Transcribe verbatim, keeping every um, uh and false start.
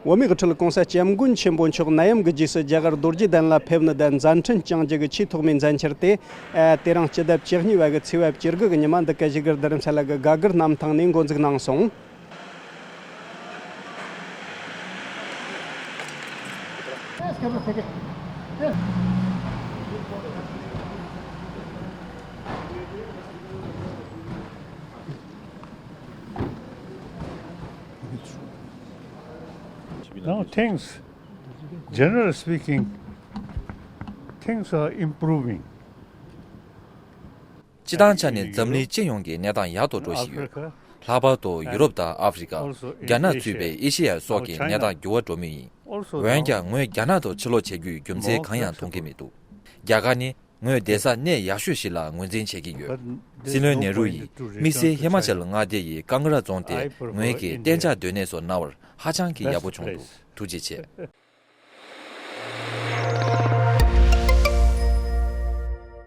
བོད་མིའི་དབུ་ཁྲིད་གོང་ས་སྐྱབས་མགོན་ཆེན་པོ་མཆོག་ནད་ཡམས་ཀྱི་རྗེས་སུ་རྒྱ་གར་རྡོ་རྗེ་གདན་ལ་ཕེབས་ནི་དང་མཛད་འཕྲིན་བསྐྱངས་རྒྱུ་གི་ཆེས་ཐོག་མའི་མཛད་འཆར་དེ། ཨ། དེ་རིང་སྤྱི་ཟླ་བཅུ་གཉིས་པ་གི་ཚེས་པ་བཅུ་དགུ་གི་ཉི་མ་འདི་ག་བཞུགས་སྒར་རྡ་རམ་ས་ལ་གི་སྒང་དཀར་གནམ་ཐང་ནས་འགོ་འཛུགས་གནང་སོང་། Now things, generally speaking, things are improving. སྤྱི་བཏང་ཆ་ནས་འཛམ་གླིང་སྤྱི་ཡོངས་ཀྱི་གནས་སྟངས་ཡག་ཏུ་འགྲོ་བཞིན་ཡོད། ལྷག་པར་དུ་ཡུ་རོབ་དང་ཨ་ཧྥེ་རི་ཀ། རྒྱ་ནག་གཙོས་པའི་ཨེ་ཤེ་ཡ་སོགས་ཀྱི་གནས་སྟངས་འགྱུར་བ་འགྲོ་མུས་ཡིན། འོན་ཀྱང་ངོས་རྒྱ་ནག་ཏུ་ཕྱིར་ལོག་བྱེད་རྒྱུའི་རྒྱུ་མཚན་གང་ཡང་མཐོང་གི་མི་འདུག་རྒྱ་གར་ནི་ངོས་བསྡད་ས་གནས་ཡག་ཤོས་ཤིག་ལ་ངོས་འཛིན་བྱེད་ཀྱི་ཡོད། སྲིད་བློན་ནེ་རུ་ཡིས་དམིགས་བསལ་ཧི་མ་ཅལ་མངའ་སྡེ་ཡི་ཀང་གྷ་ར་རྫོང་དེ་ངོས་ཀྱི་གཏན་འཇགས་སྡོད་གནས་སུ་གནང་བར་ཧ་ཅང་གི་ཡག་པོ་བྱུང་འདུག་ཐུགས་རྗེ་ཆེ།